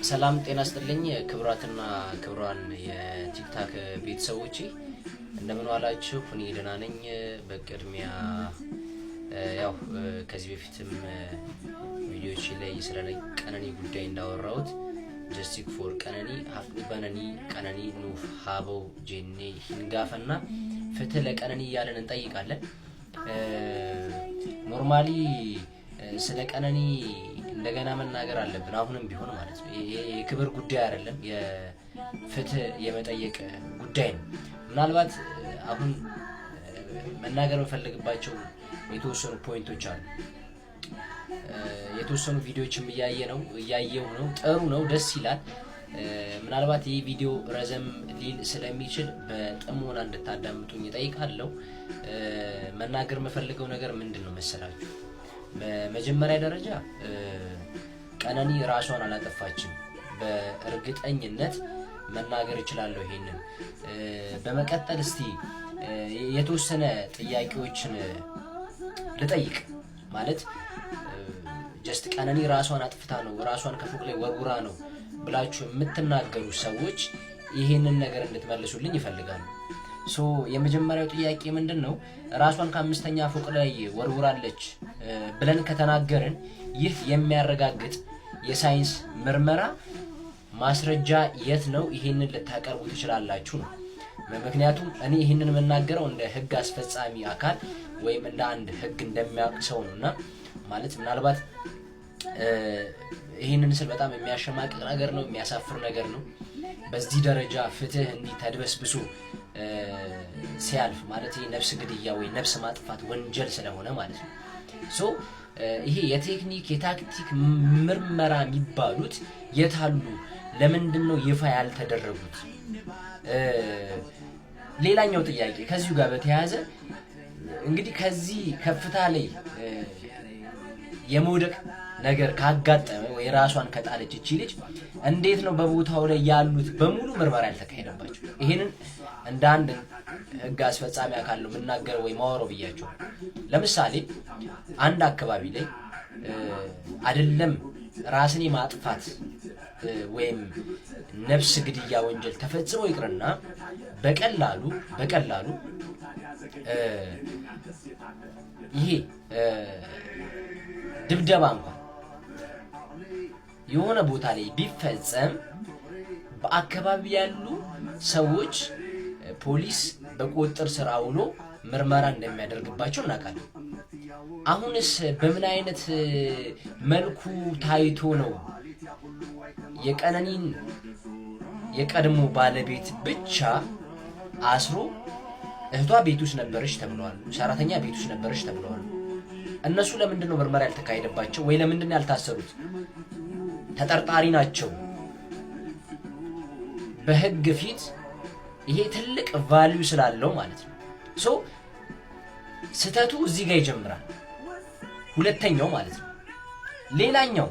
ሰላም ጤና ስጥልኝ ክቡራትና ክቡራን የ TikTok ቤተሰቦቼ፣ እንደምን ዋላችሁ? እኔ ደህና ነኝ። በቅድሚያ ያው ከዚህ በፊትም ቪዲዮዎች ላይ ስለ ቀነኒ ጉዳይ እንዳወራሁት justice for ቀነኒ፣ haqni ቀነኒ nuuf haa ba'u jennee hin gaafanna፣ ፍትህ ለቀነኒ እያለን እንጠይቃለን። Normally ስለ ቀነኒ እንደገና መናገር አለብን፣ አሁንም ቢሆን ማለት ነው። ይሄ የክብር ጉዳይ አይደለም፣ የፍትህ የመጠየቅ ጉዳይ ነው። ምናልባት አሁን መናገር የምፈልግባቸው የተወሰኑ point ኦች አሉ። የተወሰኑ ቪዲዮዎችም እያየው ነው። ጥሩ ነው፣ ደስ ይላል። ምናልባት ይህ ቪዲዮ ረዘም ሊል ስለሚችል በጥሞና እንድታዳምጡኝ እጠይቃለሁ። መናገር የምፈልገው ነገር ምንድን ነው መሰላችሁ? በመጀመሪያ ደረጃ ቀነኒ ራሷን አላጠፋችም። በእርግጠኝነት መናገር እችላለሁ ይሄንን። በመቀጠል እስቲ የተወሰነ ጥያቄዎችን ልጠይቅ። ማለት just ቀነኒ ራሷን አጥፍታ ነው፣ ራሷን ከፎቅ ላይ ወርውራ ነው ብላችሁ የምትናገሩ ሰዎች ይሄንን ነገር እንድትመልሱልኝ እፈልጋለሁ። So የመጀመሪያው ጥያቄ ምንድን ነው? ራሷን ከአምስተኛ ፎቅ ላይ ወርውራለች ብለን ከተናገርን ይህ የሚያረጋግጥ የሳይንስ ምርመራ ማስረጃ የት ነው? ይሄንን ልታቀርቡ ትችላላችሁ ነው። ምክንያቱም እኔ ይህንን የምናገረው እንደ ሕግ አስፈጻሚ አካል ወይም እንደ አንድ ሕግ እንደሚያውቅ ሰው ነው። እና ማለት ምናልባት ይህንን ስል በጣም የሚያሸማቅቅ ነገር ነው፣ የሚያሳፍር ነገር ነው። በዚህ ደረጃ ፍትህ እንዲህ ተድበስብሶ ሲያልፍ፣ ማለት ይሄ ነፍስ ግድያ ወይ ነፍስ ማጥፋት ወንጀል ስለሆነ ማለት ነው። So ይሄ የቴክኒክ የታክቲክ ምርመራ የሚባሉት የታሉ? ለምንድን ነው ይፋ ያልተደረጉት? ሌላኛው ጥያቄ ከዚሁ ጋር በተያያዘ እንግዲህ ከዚህ ከፍታ ላይ የመውደቅ ነገር ካጋጠመ ወይ ራሷን ከጣለች እቺ ልጅ እንዴት ነው በቦታው ላይ ያሉት በሙሉ ምርመራ ያልተካሄደባቸው? ይሄንን እንደ አንድ ህግ አስፈጻሚ አካል ነው የምናገረው ወይ ማወራው ብያቸው። ለምሳሌ አንድ አካባቢ ላይ አይደለም ራስን የማጥፋት ወይም ነፍስ ግድያ ወንጀል ተፈጽሞ ይቅርና በቀላሉ ይሄ ድብደባ እንኳን የሆነ ቦታ ላይ ቢፈጸም በአካባቢ ያሉ ሰዎች ፖሊስ በቁጥጥር ስር አውሎ ምርመራ እንደሚያደርግባቸው እናውቃለን። አሁንስ በምን አይነት መልኩ ታይቶ ነው የቀነኒን የቀድሞ ባለቤት ብቻ አስሮ? እህቷ ቤት ውስጥ ነበረች ተብለዋል። ሰራተኛ ቤት ውስጥ ነበረች ተብለዋል። እነሱ ለምንድን ነው ምርመራ ያልተካሄደባቸው ወይ ለምንድን ነው ያልታሰሩት? ተጠርጣሪ ናቸው። በህግ ፊት ይሄ ትልቅ value ስላለው ማለት ነው። So ስህተቱ እዚህ ጋር ይጀምራል። ሁለተኛው ማለት ነው። ሌላኛው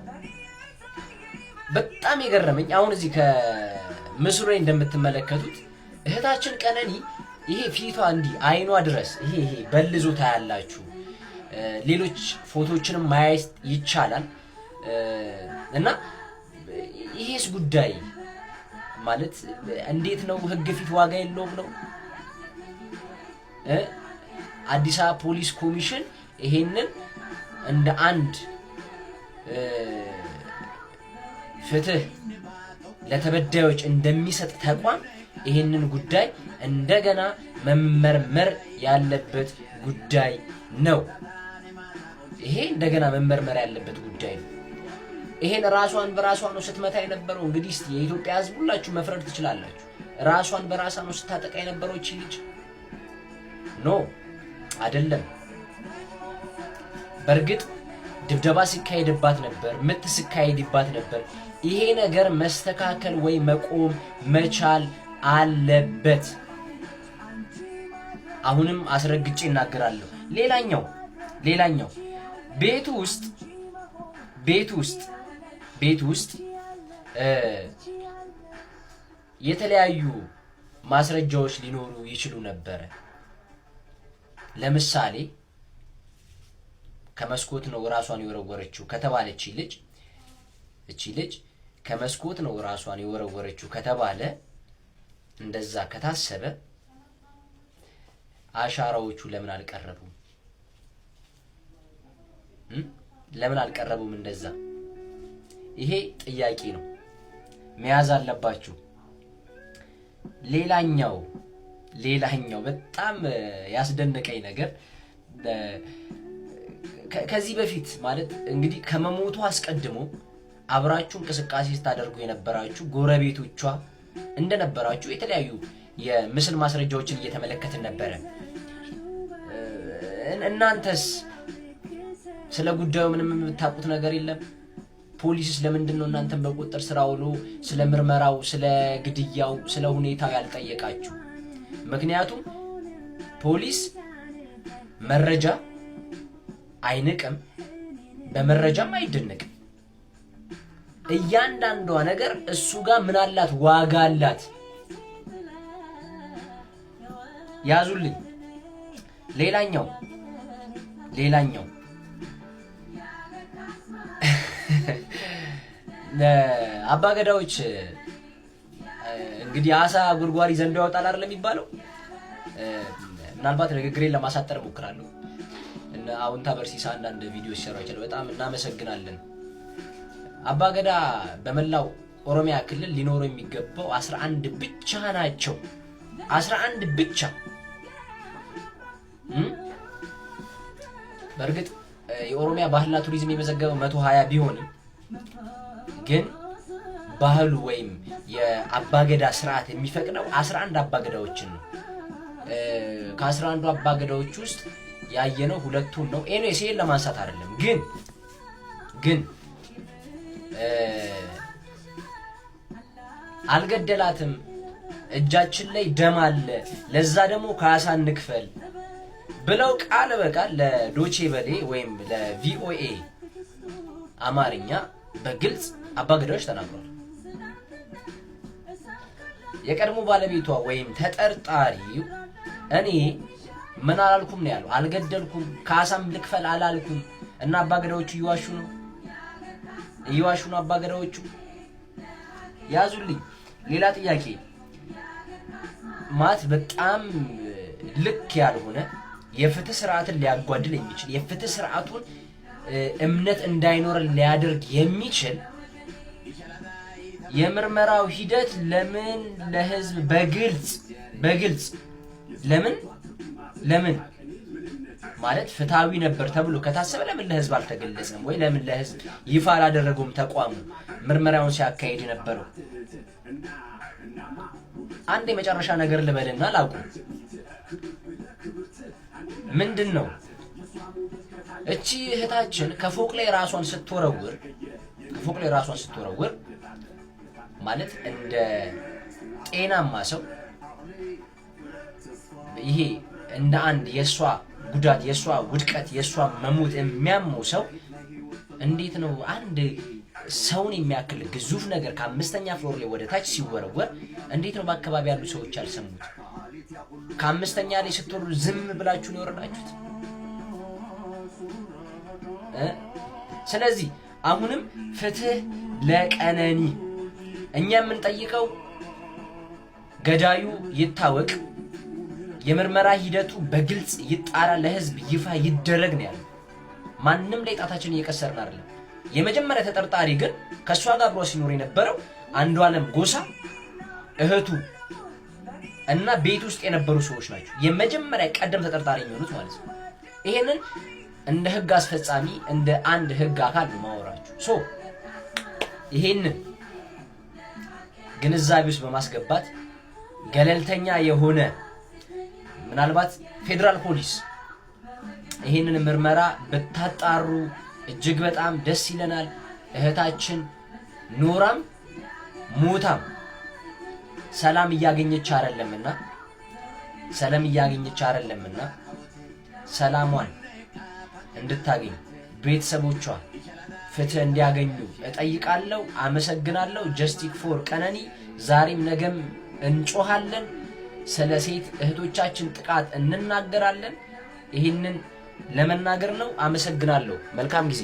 በጣም የገረመኝ አሁን እዚህ ከምስሉ ላይ እንደምትመለከቱት እህታችን ቀነኒ ይሄ ፊቷ እንዲህ አይኗ ድረስ ይሄ በልዞ ታያላችሁ። ሌሎች ፎቶዎችንም ማየት ይቻላል። እና ይሄስ ጉዳይ ማለት እንዴት ነው? ህግ ፊት ዋጋ የለውም ነው? አዲስ አበባ ፖሊስ ኮሚሽን ይሄንን እንደ አንድ ፍትህ ለተበዳዮች እንደሚሰጥ ተቋም ይሄንን ጉዳይ እንደገና መመርመር ያለበት ጉዳይ ነው። ይሄ እንደገና መመርመር ያለበት ጉዳይ ነው። ይሄን ራሷን በራሷ ነው ስትመታ የነበረው። እንግዲህ እስቲ የኢትዮጵያ ሕዝብ ሁላችሁ መፍረድ ትችላላችሁ። ራሷን በራሷ ነው ስታጠቃ የነበረው እቺ ልጅ? No፣ አይደለም። በእርግጥ ድብደባ ሲካሄድባት ነበር፣ ምት ሲካሄድባት ነበር። ይሄ ነገር መስተካከል ወይ መቆም መቻል አለበት። አሁንም አስረግጬ እናገራለሁ። ሌላኛው ቤት ውስጥ የተለያዩ ማስረጃዎች ሊኖሩ ይችሉ ነበረ። ለምሳሌ ከመስኮት ነው ራሷን የወረወረችው ከተባለች ልጅ እቺ ልጅ ከመስኮት ነው ራሷን የወረወረችው ከተባለ፣ እንደዛ ከታሰበ አሻራዎቹ ለምን አልቀረቡም? ለምን አልቀረቡም? እንደዛ ይሄ ጥያቄ ነው፣ መያዝ አለባችሁ። ሌላኛው በጣም ያስደነቀኝ ነገር ከዚህ በፊት ማለት እንግዲህ ከመሞቱ አስቀድሞ አብራችሁ እንቅስቃሴ ስታደርጉ የነበራችሁ ጎረቤቶቿ እንደነበራችሁ የተለያዩ የምስል ማስረጃዎችን እየተመለከትን ነበረ። እናንተስ ስለ ጉዳዩ ምንም የምታውቁት ነገር የለም? ፖሊስስ ለምንድን ነው እናንተን በቁጥጥር ስር አውሎ ስለ ምርመራው፣ ስለ ግድያው፣ ስለ ሁኔታው ያልጠየቃችሁ? ምክንያቱም ፖሊስ መረጃ አይንቅም፣ በመረጃም አይደነቅም። እያንዳንዷ ነገር እሱ ጋር ምን አላት? ዋጋ አላት። ያዙልኝ። ሌላኛው አባገዳዎች እንግዲህ አሳ ጉርጓሪ ዘንዶ ያወጣል አይደል የሚባለው? ምናልባት ንግግሬን ለማሳጠር እሞክራለሁ። እነ አዎንታ በርሲሳ አንዳንድ ቪዲዮ ሲሰሩ አይቻለሁ። በጣም እናመሰግናለን። አባገዳ በመላው ኦሮሚያ ክልል ሊኖረው የሚገባው 11 ብቻ ናቸው። 11 ብቻ። በእርግጥ የኦሮሚያ ባህልና ቱሪዝም የመዘገበው 120 ቢሆንም ግን ባህሉ ወይም የአባገዳ ስርዓት የሚፈቅደው 11 አባገዳዎችን ነው። ከ11ዱ አባገዳዎች ውስጥ ያየነው ሁለቱን ነው። Anyways ይሄን ለማንሳት አይደለም፣ ግን አልገደላትም፣ እጃችን ላይ ደም አለ፣ ለዛ ደግሞ ካሳ እንክፈል ብለው ቃል በቃል ለዶቼ በሌ ወይም ለቪኦኤ አማርኛ በግልጽ አባገዳዎች ተናግሯል። የቀድሞ ባለቤቷ ወይም ተጠርጣሪው እኔ ምን አላልኩም ነው ያለው። አልገደልኩም፣ ካሳም ልክፈል አላልኩም። እና አባገዳዎቹ እየዋሹ ነው፣ እየዋሹ ነው አባገዳዎቹ። ያዙልኝ። ሌላ ጥያቄ ማለት በጣም ልክ ያልሆነ፣ የፍትህ ስርዓትን ሊያጓድል የሚችል፣ የፍትህ ስርዓቱን እምነት እንዳይኖር ሊያደርግ የሚችል የምርመራው ሂደት ለምን ለህዝብ በግልጽ ለምን ማለት ፍትሃዊ ነበር ተብሎ ከታሰበ ለምን ለህዝብ አልተገለጸም? ወይ ለምን ለህዝብ ይፋ አላደረገውም ተቋሙ ምርመራውን ሲያካሂድ የነበረው? አንድ የመጨረሻ ነገር ልበልና ላቁም። ምንድን ነው፣ እቺ እህታችን ከፎቅ ላይ ራሷን ስትወረውር ማለት እንደ ጤናማ ሰው ይሄ እንደ አንድ የእሷ ጉዳት፣ የእሷ ውድቀት፣ የእሷ መሞት የሚያመው ሰው እንዴት ነው አንድ ሰውን የሚያክል ግዙፍ ነገር ከአምስተኛ floor ላይ ወደ ታች ሲወረወር እንዴት ነው በአካባቢ ያሉ ሰዎች ያልሰሙት? ከአምስተኛ ላይ ስትወርዱ ዝም ብላችሁ ነው የወረዳችሁት? ስለዚህ አሁንም ፍትህ ለቀነኒ። እኛ የምንጠይቀው ገዳዩ ይታወቅ፣ የምርመራ ሂደቱ በግልጽ ይጣራ፣ ለህዝብ ይፋ ይደረግ ነው ያለው። ማንም ላይ ጣታችን እየቀሰርን አይደለም። የመጀመሪያ ተጠርጣሪ ግን ከእሷ ጋር አብሮ ሲኖር የነበረው አንዷለም ጎሳ፣ እህቱ እና ቤት ውስጥ የነበሩ ሰዎች ናቸው። የመጀመሪያ ቀደም ተጠርጣሪ የሚሆኑት ማለት ነው። ይሄንን እንደ ህግ አስፈጻሚ፣ እንደ አንድ ህግ አካል ነው ማወራችሁ። So ይሄንን ግንዛቤ ውስጥ በማስገባት ገለልተኛ የሆነ ምናልባት ፌዴራል ፖሊስ ይሄንን ምርመራ ብታጣሩ እጅግ በጣም ደስ ይለናል። እህታችን ኖራም ሞታም ሰላም እያገኘች አይደለምና፣ ሰላም እያገኘች አይደለምና ሰላሟን እንድታገኝ፣ ቤተሰቦቿ ፍትህ እንዲያገኙ እጠይቃለሁ። አመሰግናለሁ። Justice for ቀነኒ። ዛሬም ነገም እንጮሃለን። ስለ ሴት እህቶቻችን ጥቃት እንናገራለን። ይህንን ለመናገር ነው። አመሰግናለሁ። መልካም ጊዜ።